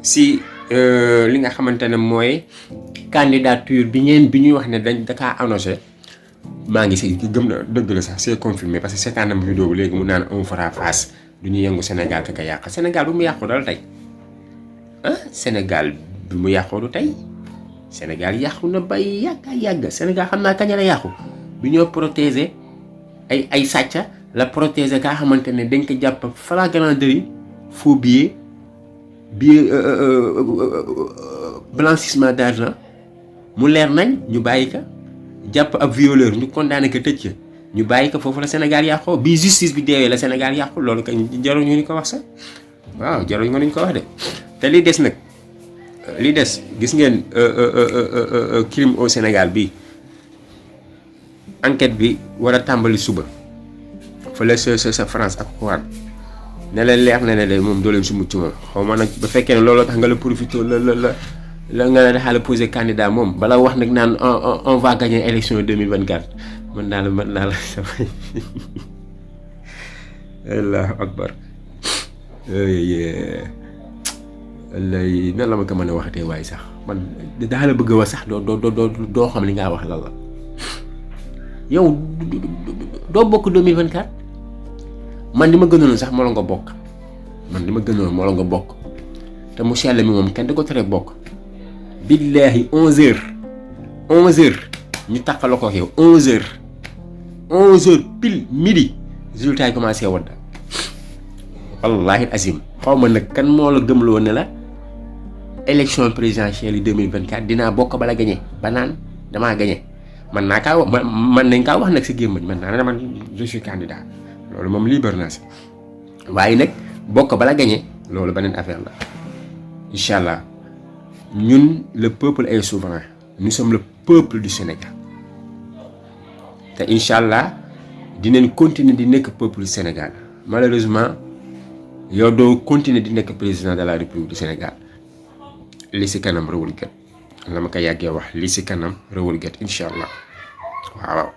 si li nga xamante ne mooy candidature bi ñuy wax ne dañ dakaa annoncé maa ngi si gëm na dëgg la sax c'est confirmé parce que seetaan na vidéo bi léegi mu naan on fera face du ñu yëngu Sénégal te ka yàq Sénégal bu mu yàqu dal tey Sénégal bi mu yàqoo du tey Sénégal yàqu na bay yàgg Sénégal xam naa kañ la yàqu bi ñoo protéger ay sàcca la protéger kaa xamante ne dañ ko jàpp flagrant délit faux billet blanchissement d'argent mu leer nañ ñu bàyyi ko jàpp ab violeur ñu condamné ko tëj ko ñu bàyyi ko foofu la Sénégal yàqoo bi justice bi deewee la Sénégal yàqu loolu kañ jarul ñu ni ko wax sax waaw jarul nga ñu ko wax de te li des nag li des gis ngeen crime au Sénégal bi enquête bi war a tàmbali suba fële sa France ak Juan ne la leer na ne de moom doo leen su mucc moom xaw ma nag ba fekkee ne looloo tax nga la profité la nga la daxaala posé candidat moom bala wax nag naan on va gagner élection 2024 man daal sama Allahu akbar lay nan la ma ko mën a waxatee waaye sax man daa la bëgg a wax sax doo xam li ngaa wax lan la yow doo bokk 2024 man li ma gënoon sax moo la nga bokk te mu sell mi moom kenn da ko tere bokk billaahi 11h ñu takkal ko yow 11h pile midi résultat yi commencé wadda wallaahi azim xaw ma nag kan moo la gëmloo ne la élection présidentielle yi 2024 dinaa bokk bala gagné ba naan damaa gagné man naa kaa wax man nañ kaa wax nag si gémmañ man naa ne man je suis candidat loolu moom libre naa si waaye nag bokk bala gagné loolu beneen affaire la incha allah ñun le peuple est souverain nous sommes le peuple du Sénégal te incha allah dinañ continuer di nekk peuple du Sénégal malheureusement yow doo continuer di nekk président de la République du Sénégal li si kanam rëwul gët la ma ko yàggee wax li si kanam rëwul gët incha allah waaw.